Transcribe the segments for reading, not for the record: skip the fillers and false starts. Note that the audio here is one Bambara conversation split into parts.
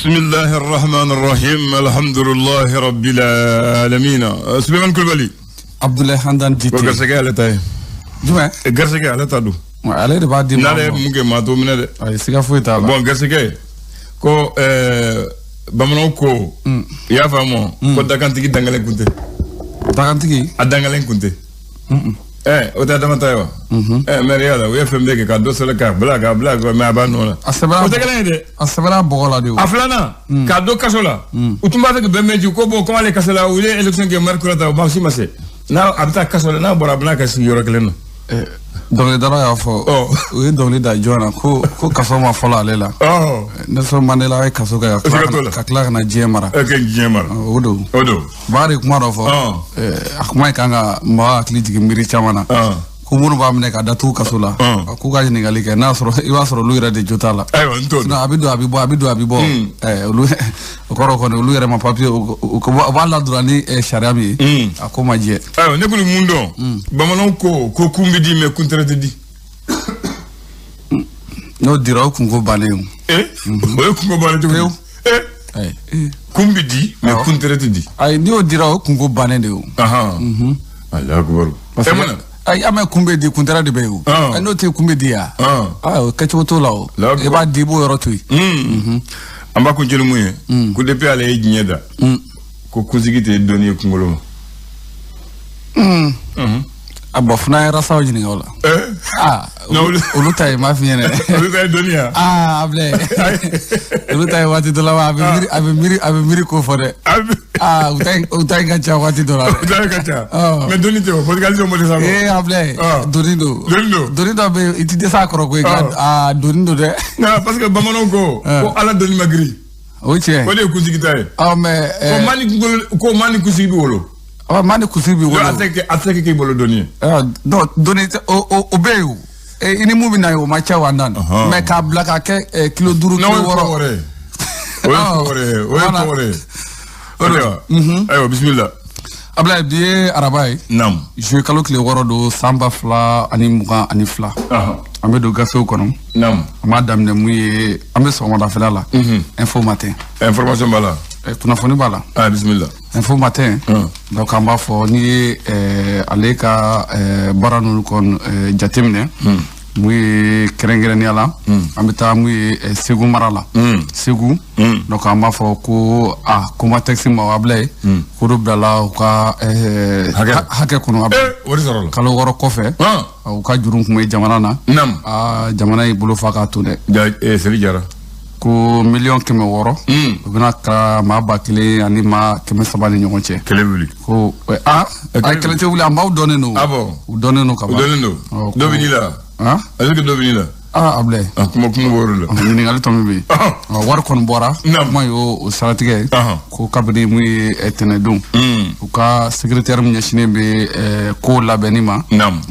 Bismillahi rahmani rahim, alhamdulillahi rabbil alamin. Suleiman Kulibali. Abdoulaye Handan Jite. Ko garisɛgɛ ale ta ye. Jumɛn? Garisɛgɛ ale ta don. Ale de b'a di maa ma. N'ale ye mun kɛ, maa t'o minɛ dɛ. Ayi, siga foyi t'a la. Bon, garisɛgɛ ko bamananw ko, i y'a faamu, ko dakantigi dangalen kun tɛ. Dakantigi? A dangalen kun tɛ. O tɛ adama ta ye wa? Mais yala u ye fɛn bɛɛ kɛ ka dɔ sɔrɔ k'a bila k'a bila, mais a b'a nɔ la. A sɛbɛnna O tɛ kelen ye dɛ. A sɛbɛnna bɔgɔ la de o. A filanan, k'a don kaso la, u tun b'a fɛ ka bɛn mɛn ko bon, comme ale kaso la, u ye élection kɛ maire kura ta, o ma si ma se n'a a bɛ taa kaso la, n'a bɔra a bɛna ka sigi yɔrɔ kelen na. Dɔnkilidala y'a fɔ, u ye dɔnkili da jɔn na ko kaso ma fɔlɔ ale la. Nelson Mandela ye kaso kɛ ka tila ka na diɲɛ mara. Ka diɲɛ mara. O don. O don. Ba de kuma dɔ fɔ. A kuma in kan ka mɔgɔ hakili jigin miiri caman na. Ko minnu b'a minɛ ka datugu kaso la, k'u ka ɲininkali kɛ, n'a sɔrɔ i b'a sɔrɔ olu yɛrɛ de jo t'a la. Ayiwa, n t'o dɔn. A bɛ don, a bɛ bɔ, a bɛ don, a bɛ bɔ. Olu o kɔrɔ kɔni, olu yɛrɛ ma papiye, u b'a ladon ni sariya min ye, a ko ma jɛ. Ayiwa, ne kɔni mun dɔn, bamananw ko kun bɛ di, mais kun tɛrɛ tɛ di. N'o dira, o kunko bannen o. O ye kunko bannen cogo di? Kun bɛ di, mais kun tɛrɛ tɛ di. Ayi, n'i y'o dira, o kunko bannen de o. Alahu akibaru. Ayi, an bɛ kun bɛ di, kuntɛrɛ de bɛ yen o. N'o tɛ kun bɛ di yan. O kɛcogo t'o la o. I b'a di, i b'o yɔrɔ to yen. An b'a kuncɛ ni mun ye? Ko depuis ale ye diɲɛ da, ko kunsigi tɛ dɔnni ye kunkolo ma. A bɔn, fana ye rasaw ɲininka o la. Olu ta ye, m'a f'i ɲɛna. Olu ta ye dɔnni ya? A filɛ, olu ta ye waati dɔ la wa, a bɛ miiri ko fɔ dɛ. U ta in ka ca waati dɔ la dɛ. U ta in ka ca. Mais dɔnni tɛ o, parce que hali mɔdi sa. A filɛ, dɔnni don. Dɔnni don. Dɔnni dɔ bɛ yen, i ti dɛsɛ a kɔrɔ koyi, nka dɔnni don dɛ. Non, parce que bamananw ko ala dɔnni ma girin. O ye tiɲɛ. O de ye kunsigi ta ye. Mais. Ko maa ni kunkolo, ko maa ni kunsigi bɛ wolo. Maa ni kunsigi b'i wolo. A tɛ se k'i bolo dɔnni ye. Non, dɔnni tɛ, o bɛ yen o. I ni mun bɛ na yen, o ma ca wa nan. Mais k'a bila k'a kɛ kilo 5, kilo 6. O ye ko wɛrɛ ye. O ye ko wɛrɛ ye. O de wa. Ayiwa, bisimila. Abulaye, bi ye araba ye. Naamu. Juillet kalo tile 6 don, san 2022. An bɛ don gafew kɔnɔ. Naamu. An b'a daminɛ mun ye, an bɛ sɔgɔmadafɛla la. Info Matin. Information b'a la. Kunnafoni b'a la. Bisimila. Info Matin. Donc an b'a fɔ n'i ye ale ka baara ninnu kɔni jateminɛ. Mun ye kɛrɛnkɛrɛnnenya la, an bɛ taa mun ye Segu mara la. Segu. Donc an b'a fɔ ko a Comatex ma, Abulaye, ko dɔ bilala u ka hakɛ kɔnɔ. O de sɔrɔla. Kalo 6 kɔfɛ. U ka juru tun bɛ jamana na. Naamu. Jamana y'i bolo fa k'a to dɛ. Seli jara. Ko 600 000 000. U bɛna ka maa 1000 ani maa 300 ni ɲɔgɔn cɛ. Kɛlɛ wuli. Ko a kɛlɛ tɛ wuli, an b'aw dɔnnen don. Ah bon. U dɔnnen don ka ban. U dɔnnen don. Dɔ bɛ n'i la. Ale dɔ bɛ n'i la. Abulaye. Kuma b'o yɔrɔ la. Ɲininkali tɔ min bɛ yen. Wari kɔni bɔra. Kuma y'o siratigɛ ye. Ko kabini mun ye tɛnɛndon, u ka secrétaire min ɲɛsinnen bɛ ko labɛnni ma.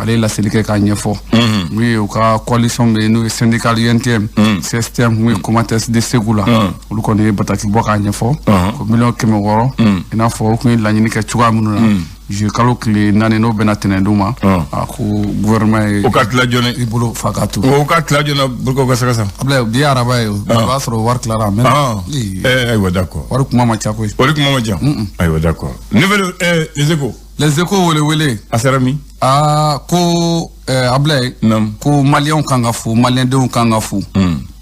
Ale ye laseli kɛ k'a ɲɛfɔ. Mun ye u ka coalition bɛ yen, n'o ye syndical UNTM, CSTM, mun ye Comatex de Segu la. Olu kɔni ye bataki bɔ k'a ɲɛfɔ. Ko 600 000 000. I n'a fɔ u tun ye laɲini kɛ cogoya minnu na. Juillet kalo tile 4, n'o bɛnna tɛnɛndon ma. A ko gouvernement ye. O ka tila joona. I bolo fa k'a to. O ka tila joona pour que o ka se ka san. Abulaye, bi ye araba ye, o b'a sɔrɔ wari tilara. Ayiwa, d'accord. Wari kuma ma ca koyi. Wari kuma ma ca. Ayiwa, d'accord. Nouvelle, Les Échos. Les Échos wele wele. A sera min? Ko Abulaye. Naamu. Ko maliyɛnw kan ka fo, maliyɛndenw kan ka fo.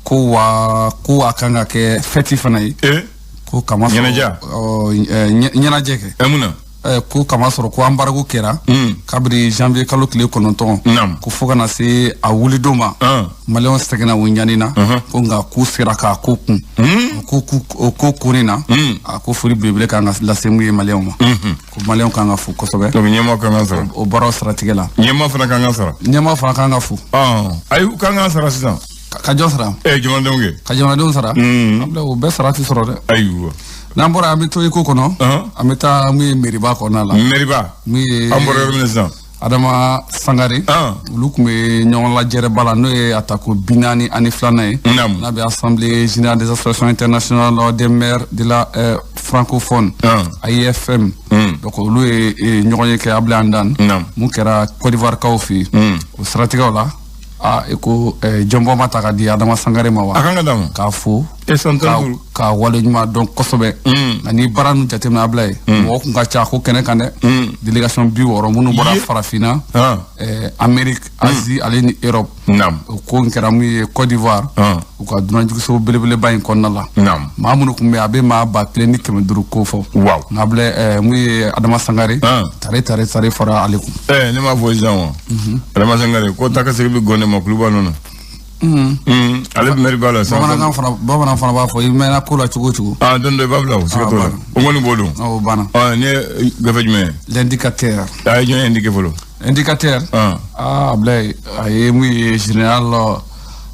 Ko wa ko a kan ka kɛ fête fana ye. Ko kama sɔrɔ. Ɲɛnajɛ. Ɲɛnajɛ kɛ. Mun na? Ko kama sɔrɔ ko embargo kɛra kabini janvier kalo tile 9, ko fo kana se a wulidon ma, maliyɛnw sɛgɛnna, u ɲani na, ko nka k'u sera k'a ko kun, o ko kunni na, a ko foli belebele kan ka lase mun ye maliyɛnw ma, ko maliyɛnw kan ka fo kosɛbɛ. Donc ɲɛmaa kan ka sara. O baaraw siratigɛ la. Ɲɛmaa fana kan ka sara. Ɲɛmaa fana kan ka fo. Ayi, u kan ka sara sisan. Ka jɔn sara? Jamanadenw kɛ. Ka jamanadenw sara. O bɛɛ sara tɛ sɔrɔ dɛ. Ayiwa. N'an bɔra, an bɛ to eko kɔnɔ. An bɛ taa mun ye meriba kɔnɔna la. Meriba. Mun ye. An bɔra yɔrɔ min na sisan. Adama Sangare. Olu tun bɛ ɲɔgɔn lajɛrɛba la, n'o ye a ta ko 42nan ye. N'a bɛ Assemblée générale des associations internationales des maires de la francophone. AIFM. Donc olu ye ɲɔgɔn ye kɛ Abulaye Andan. Mun kɛra Côte d'Ivoire kaw fɛ yen. O siratigɛw la, Ah e ko jɔnbɔ ma ta ka di Adama Sangare ma wa? A kan ka d'a ma. K'a fo. E san 15. Ka waleɲuman dɔn kosɛbɛ. Nka ni baara ninnu jateminɛ Ablaye. Mɔgɔ kun ka ca ko kɛnɛ kan dɛ. Délégation 60 minnu bɔra Farafinna. Amérique, Asie ale ni Europe. Naam. O ko in kɛra mun ye Côte d'Ivoire. U ka dunanjiginso belebeleba in kɔnɔna la. Naam. Maa minnu kun bɛ yen a bɛ maa 1500 ko fɔ. Waaw. Nka Ablaye mun ye Adama Sangare. Tare fɔra ale kun. Ne m'a fɔ sisan wa. Adama Sangare ko taa ka segin bɛ gɔnɛ ma kuluba nɔ na. Ale bɛ mɛri ba la. Bamanan fana b'a fɔ i mɛnna ko la cogo o cogo. Ah don dɔ i b'a bila o siga t'o la. O kɔni b'o dɔn. O banna. Nin ye gafe jumɛn ye? L'indicateur. A ye jɔn ye indiqué fɔlɔ? Indicateur. Ah Ablaye a ye mun ye général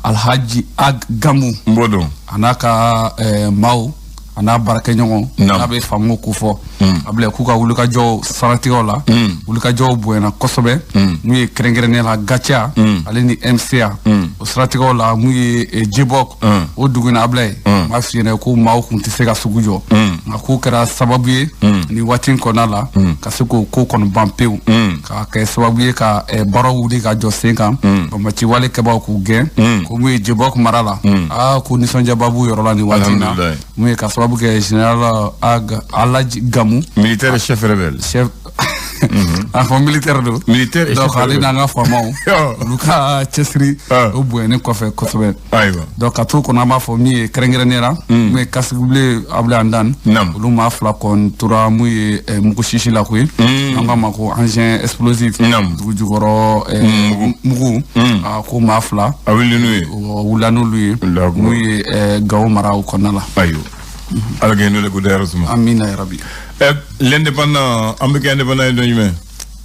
Alhaji Ag Gamou. N b'o dɔn. A n'a ka maaw a n'a baarakɛɲɔgɔn. N'a bɛ faamu ko fɔ. Ablaye k'u ka wulikajɔw saratigɛw la. Wulikajɔw bonyana kosɛbɛ. Mun ye kɛrɛnkɛrɛnnenya la GATIA ale ni MCA. O saratigɛw la mun ye Djibok. O dugu in na Ablaye. N b'a f'i ɲɛna ko maaw kun tɛ se ka sugu jɔ. Nka k'o kɛra sababu ye. Nin waati in kɔnɔna la. Ka se k'o ko kɔni ban pewu. Ka kɛ sababu ye ka baaraw wuli ka jɔ sen kan. Banbaci wale kɛbaaw k'u gɛn. Ko mun ye Djibok mara la. Aa ko nisɔndiyaba b'u yɔrɔ la nin waati in na. Mun ye ka sababu kɛ général Ag Alhaji Gamou. Militaire chef rebelle. Chef. A fɔ militaire don. Militaire chef donc ale n'an ka faamaw. Olu ka cɛsiri o bonyalen kɔfɛ kosɛbɛ. Ayiwa. Donc ka t'o kɔnɔ an b'a fɔ min ye kɛrɛnkɛrɛnnenya la. Mun ye casque bleu Ablaye Andan. Olu maa 2 kɔni tora mun ye mugu sisi la koyi. An k'a ma ko engin explosif. Dugu jukɔrɔ mugu. Ko maa 2. A wuli n'u ye. O wulila n'olu ye. Mun ye Gawo mara o kɔnɔna la. Ayiwa. Ala k'e n'o de ko dayɔrɔ suma. Amina yarabi. L'indépendant an bɛ kɛ indépendant ye don jumɛn?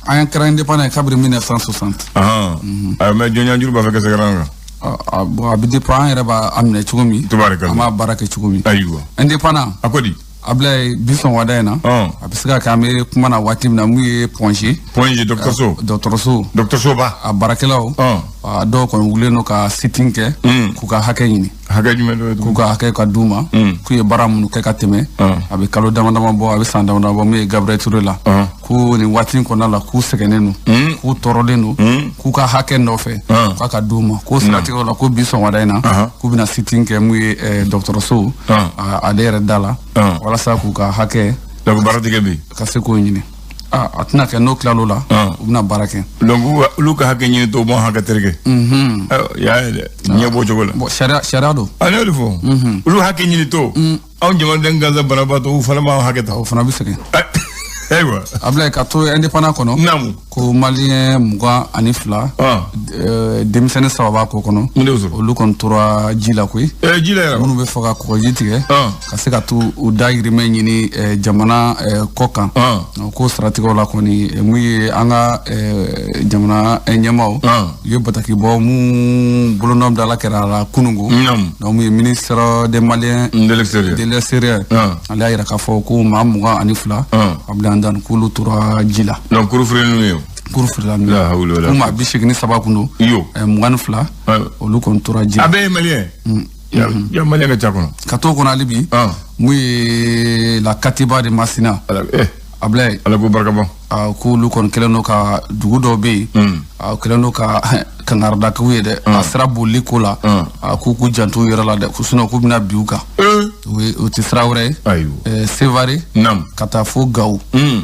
An kɛra indépendant ye kabini 1960. Ayiwa mais jɔnya juru b'a fɛ ka sɛgɛrɛ an kan. Bon a bɛ dépend an yɛrɛ b'a minɛ cogo min. Tubaarikala. An b'a baara kɛ cogo min. Ayiwa. Indépendant. A ko di? Ablaye bi sɔgɔmada in na. A bɛ se ka kɛ an bɛ kuma na waati min na mun ye Point G. Point G dɔgɔtɔrɔso. Dɔgɔtɔrɔso. Dɔgɔtɔrɔso ba. A baarakɛlaw. A dɔw kɔni wulilen don ka sit-in kɛ. K'u ka hakɛ ɲini. Hakɛ jumɛn dɔ ye? K'u ka hakɛ ka d'u ma. K'u ye baara minnu kɛ ka tɛmɛ. A bɛ kalo dama dama bɔ a bɛ san dama dama bɔ mun ye Gabriel Touré la. Ko nin waati in kɔnɔna la k'u sɛgɛnnen don. K'u tɔɔrɔlen don. K'u ka hakɛ nɔfɛ. K'a ka d'u ma. K'o siratigɛw la ko bi sɔgɔmada in na. K'u bɛna sit-in kɛ mun ye dɔgɔtɔrɔso. Ale yɛrɛ da la. Walasa k'u ka hakɛ. Donc baara tɛ kɛ bi. Ka se k'o ɲini. Ah a tɛna kɛ n'o tilal'o la. U bɛna baara kɛ. Donc olu ka hakɛ ɲini t'o bɔ hakɛ tereke. Y'a ye dɛ ɲɛ b'o cogo la. Bon sariya don. A ne y'o de fɔ. Olu hakɛ ɲini t'o. Anw jamanaden gansan banabaatɔ u fana b'an hakɛ ta. O fana bɛ sɛgɛn. Ayiwa. Ablaye ka to indépendant kɔnɔ. Naamu. Ko maliyɛn 22. Denmisɛnnin 3 b'a ko kɔnɔ. Mun de y'o sɔrɔ? Olu kɔni tora ji la koyi. Ji la yɛrɛ. Minnu bɛ fɛ ka kɔgɔji tigɛ. Ka se ka t'u dayirimɛ ɲini jamana kɔ kan. O ko siratigɛw la kɔni mun ye an ka jamana ɲɛmaaw. U ye bataki bɔ mun bolonɔ bila kɛra a la kununko. Naamu. Donc mun ye ministre des Maliens. De l'extérieur. De l'extérieur. Ale y'a yira k'a fɔ ko maa 22. Ablaye Andan k'olu tora ji la. Donc kuru fili n'u ye. Kuru filila n'u ye. La hawla wala. Ko maa 83 kun don. Iyo. 22. Olu kɔni tora ji la. A bɛɛ ye maliyɛn. Ya maliyɛn ka ca kɔnɔ. Ka t'o kɔnɔ hali bi. Mun ye la Katiba de Masina. Ablaye. Ala k'o barika ban. K'olu kɔni kɛlen don ka dugu dɔw bɛ yen. A kɛlen don ka kangarida k'u ye dɛ. A sira bolili ko la. A k'u k'u janto u yɛrɛ la dɛ. Sinon k'u bɛna bin u kan. O tɛ sira wɛrɛ ye. Ayiwa. Sevare. Naamu. Ka taa fo Gawo.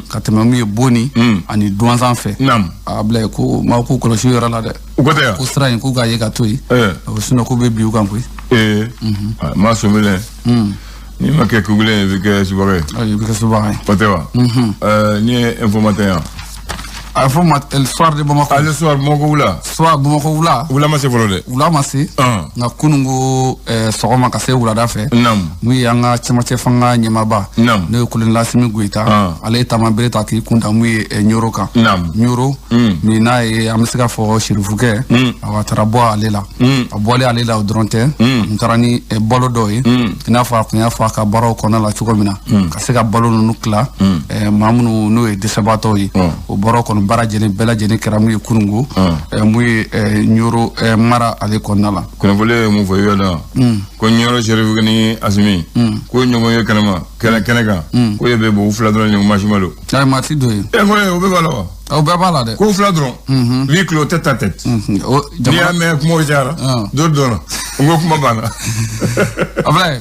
Ka tɛmɛ mun ye Boni. Ani Duwanzan fɛ. Naamu. Ablaye ko maaw k'u kɔlɔsi u yɛrɛ la dɛ. U ko tɛ yan. Ko sira in k'u k'a ye ka to yen. Sinon k'u bɛ bin u kan koyi. Maa sɔmilen. N'i ma kɛ kugulen ye i bɛ kɛ subaga ye. Ayi i bɛ kɛ subaga ye. O tɛ wa? Ni ye Info Matin ye. A fɔ ma le soir de Bamako. Le soir Bamako wula. Soir Bamako wula. Wula ma se fɔlɔ dɛ. Wula ma se. Nka kununko sɔgɔma ka se wulada fɛ. Naamu. Mun ye an ka cɛmancɛ fanga ɲɛmaaba. Naamu. N'o ye colonel Asimi Goyita. Ale ye taamabere ta k'i kun da mun ye Ɲoro kan. Naamu. Ɲoro. Min n'a ye an bɛ se k'a fɔ Sirifukɛ. A taara bɔ ale la. A bɔlen ale la o dɔrɔn tɛ. N taara ni balo dɔw ye. I n'a fɔ a kun y'a fɔ a ka baaraw kɔnɔna la cogo min na. Ka se ka balo ninnu tila. Maa minnu n'o ye dɛsɛbaatɔw ye. O baaraw kɔni baara bɛɛ lajɛlen kɛra mun ye kununko. Mun ye Ɲoro mara ale kɔnɔna la. Kunnafoni ye mun fɔ i yɛrɛ la. Ko Ɲoro Sirifukɛ ni Asimi. Ko ɲɔgɔn ye kɛnɛma kɛnɛ kan. Ko ye bɛ bɔ u fila dɔrɔn ɲɔgɔn maa si ma don. Ayi maa ti don yen. Ko o bɛɛ b'a la wa? O bɛɛ b'a la dɛ. Ko fila dɔrɔn. Huis clos, tête à tête. N'i y'a mɛn kumaw cayara. Dɔ dɔnna. N ko kuma banna. Ablaye.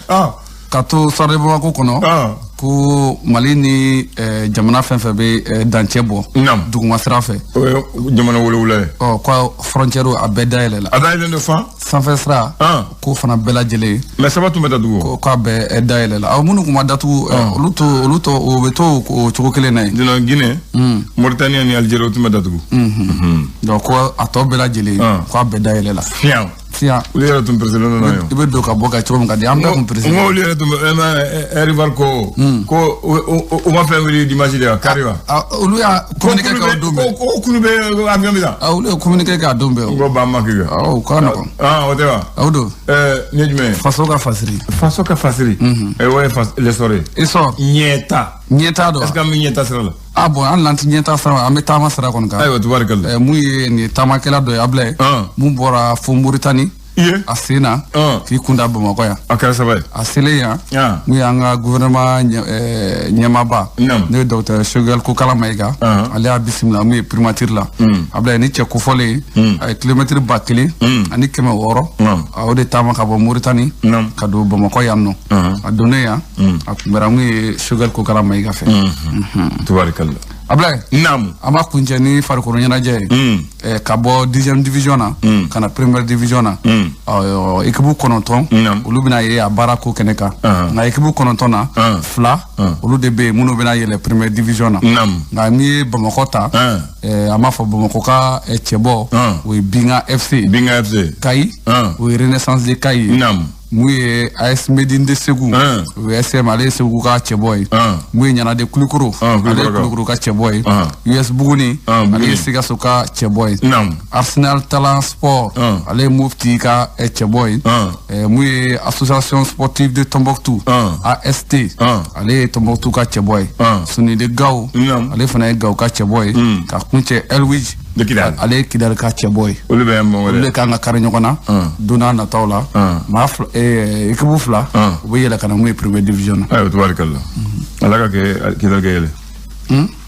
Ka to Soir de Bamako kɔnɔ. Ko Mali ni jamana fɛn fɛn bɛ dancɛ bɔ. Duguma sira fɛ. O ye jamana 7 ye. Ɔ ko frontière a bɛɛ dayɛlɛ la. A dayɛlɛlen don fan. Sanfɛ sira. Ko fana bɛɛ lajɛlen. Mais 3 tun bɛ datugu. Ko a bɛɛ dayɛlɛ la. Awɔ minnu tun ma datugu olu to o bɛ to o cogo kelen na yen. Guinée. Mauritanie ni Algérie o tun bɛ datugu. Donc ko a tɔ bɛɛ lajɛlen. Ko a bɛɛ dayɛlɛ la. Fiɲɛ. Fiɲɛ. Olu yɛrɛ tun peresilen don n'a ye. I bɛ don ka bɔ ka cogo min ka di an bɛɛ kun peresilen. N ko olu yɛrɛ tun bɛ Rivar ko. Ko u ma fɛn wuli dimanche de wa kari wa. Olu y'a communiqué kɛ o don bɛɛ. Ko kulu bɛ avion bɛ taa. Olu ye communiqué kɛ a don bɛɛ. N ko ba ma kɛ. Awɔ o ka nɔgɔn. O tɛ wa. O don. Nin ye jumɛn ye. Faso ka fasiri. Faso ka fasiri. O ye l'essor ye. Essor. Ɲɛta. Ɲɛta don. Est-ce que an bɛ ɲɛta sira la. Ah bon an n'an tɛ ɲɛta sira la an bɛ taama sira kɔni kan. Ayiwa tubaarikala. Mun ye nin ye taamakɛla dɔ ye Ablaye. Mun bɔra fo Moritani. A sen na k'i kun da Bamakɔ yan. A kɛra saba ye. A selen yan. Mun y'an ka gouvernement ɲɛmaaba. N'o ye docteur Choguel Kokalla Maïga. Ale y'a bisimila mun ye primature la. Ablaye ni cɛ kofɔlen a ye kilomɛtiri 1000 ani 600. A o de taama ka bɔ Moritani. Ka don Bamakɔ yan nɔ. A donnen yan. A kunbɛra mun ye Choguel Kokalla Maïga fɛ. Tubaarikala. Ablaye. Naamu. An b'a kuncɛ ni farikolo ɲɛnajɛ ye. Ka bɔ 10e division na. Ka na première division na. Équipe 9. Olu bɛna ye a baara ko kɛnɛ kan. Nka équipe 9 na. 2 olu de bɛ yen minnu bɛna yɛlɛ première division na. Nka n'i ye Bamakɔ ta. An b'a fɔ Bamakɔ ka cɛbɔ. O ye Binga FC. Binga FC. Kayi. O ye Renaissance de Kayi ye. Naamu. Mun ye AS Medine de Segu. O ye SM ale ye Segu ka cɛbɔ ye. Mun ye Ɲanade Kulukoro. Ale ye Kulukoro ka cɛbɔ ye. US Buguni. Ale ye Sikaso ka cɛbɔ ye. Arsenal Talent Sport. Ale ye Mopti ka cɛbɔ ye. Mun ye Association Sportive de Tombouctou. AST. Ale ye Tombouctou ka cɛbɔ ye. Suni de Gao. Ale fana ye Gao ka cɛbɔ ye. Ka kuncɛ Elwij. Ale ye Kidali ka cɛbɔ ye. Olu bɛ yan olu de kan ka kari ɲɔgɔn na. Don n'a nataw la. Maa fila équipe 2. U bɛ yɛlɛ ka na mun ye première division na. Ayiwa tubaarikala. Ala ka kɛ Kidali ka yɛlɛ.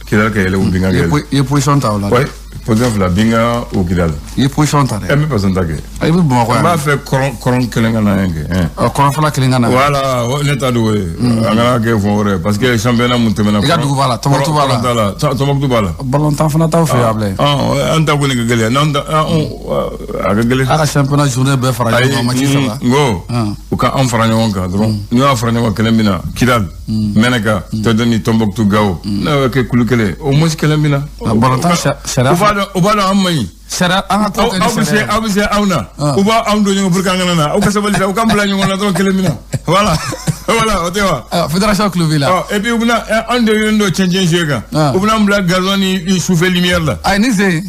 Kidali ka yɛlɛ ou Binga ka yɛlɛ. I ye position ta o la. Oui position 2 Binga ou Kidali. I ye position ta dɛ. N bɛ position ta kɛ. I bɛ Bamakɔ yan. N b'a fɛ kɔrɔn kelen ka na yan kɛ. Kɔrɔnfɛla kelen ka na. Voilà ne ta don o ye. An kana kɛ fɛn wɛrɛ ye parce que championnat mun tɛmɛna. I ka dugu b'a la Tombouctou b'a la. Tombouctou b'a la. Balontan fana t'aw fɛ yan Ablaye. An ta kɔni ka gɛlɛn n'an ta a ka gɛlɛn. A ka championnat journée bɛɛ fara ɲɔgɔn kan match 3. N ko u ka an fara ɲɔgɔn kan dɔrɔn n'u y'a fara ɲɔgɔn kan kelen bɛ na Kidali Mɛnɛka Tɔdɔni Tombouctou Gao n'a y'o kɛ kulu kelen au moins kelen bɛ na. Balontan sariya. U b'a dɔn an man ɲi. Sariya an ka ko kɛ ni sariya. Aw bɛ se aw na. U b'a anw don ɲɔgɔn pour que an kana na aw ka sabali sa u k'an bila ɲɔgɔn na dɔrɔn kelen bɛ na voilà voilà o tɛ wa. Fédération tulo b'i la. Et puis u bɛna anw de don cɛncɛn jouer kan. U bɛna an bila gazon ni sufɛ lumière la. Ayi ni sen.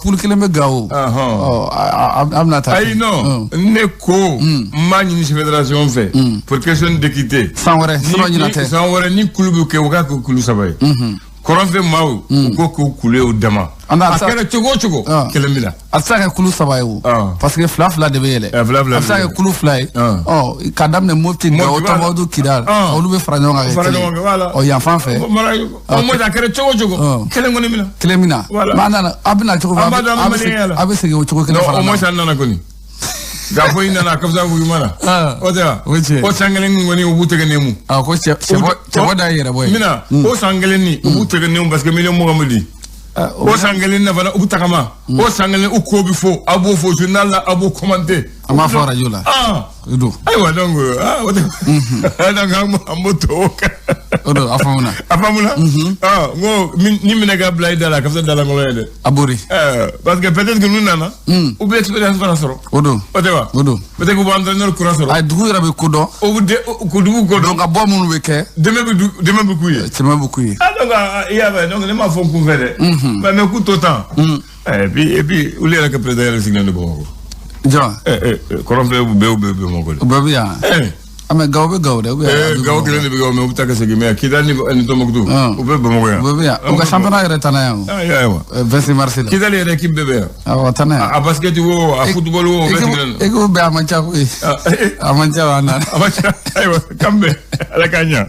Poule kelen bɛ Gao. An bɛna taa. Ayi non ne ko n b'a ɲini fédération fɛ. Pour question d'équité. San wɛrɛ sinon ɲinan tɛ. San wɛrɛ ni kulu bɛ kɛ u k'a kɛ kulu 3 ye. Kɔrɔnfɛ maaw u ko k'u kule u dama. A kɛra cogo o cogo kelen bɛ na. A tɛ se ka kɛ kulu 3 ye o. Parce que 2 de bɛ yɛlɛ. 2 A bɛ se ka kɛ kulu 2 ye. Ka daminɛ Mopti Gao Tombouctou Kidali. Olu bɛ fara ɲɔgɔn kan kɛ kelen ye. Yan fan fɛ. Au moins a kɛra cogo o cogo. Kelen kɔni bɛ na. Kelen bɛ na. Voilà. Mais an nana a bɛ na cogo min. A bɛ segin o cogo kelen fana na. Au moins an nana kɔni. K'a fɔ i nana a ka fisa fɔ i ma na. O tɛ wa. O san kelen kɔni u b'u tɛgɛ nɛmu. Ko cɛbɔ da ye yɛrɛbɔ ye. Mina o san kelen ni u b'u tɛgɛ nɛmu parce que miliyɔn 20 bɛ di. O san kelen na fana u bɛ tagama. O san kelen u ko bɛ fɔ a b'o fɔ journal la a b'o commenter. An b'a fɔ radio la. O don. Ayiwa donc o tɛ. Donc an b'o to o kan. O don a faamuna. A faamuna. N ko ni minɛ ka bila i da la a ka fisa dalankolon ye dɛ. A bori. Parce que peut-être que n'u nana. U bɛ expérience fana sɔrɔ. O don. O tɛ wa. O don. Peut-être que u bɛ entraîneur kura sɔrɔ. Ayi dugu yɛrɛ bɛ ko dɔn. O bɛ ko dugu ko dɔn. Donc ka bɔ minnu bɛ kɛ. Dɛmɛ bɛ k'u ye. Dɛmɛ bɛ k'u ye. Donc i y'a mɛn donc ne m'a fɔ n kun fɛ dɛ. Mais k'u to tan. Et puis olu yɛrɛ ka président yɛrɛ sigilen don Bamakɔ. Jɔn. Kɔrɔnfɛ bɛɛ bɛ Bamakɔ de. U bɛɛ bɛ yan. Mais Gao bɛ Gao dɛ. Gao kelen de bɛ Gao mais u bɛ taa ka segin mais Kidali ni Tombouctou. U bɛ Bamakɔ yan. U bɛɛ bɛ yan u ka championnat yɛrɛ taa n'a yan o. Ayiwa. 26 mars la. Kidali yɛrɛ équipe bɛɛ bɛ yan. Awɔ a taa n'a yan. A basket wo a football wo o bɛɛ sigilen don. Équipe bɛɛ a man ca koyi. A man ca wa an na. A man ca ayiwa k'an bɛn Ala k'an ɲa.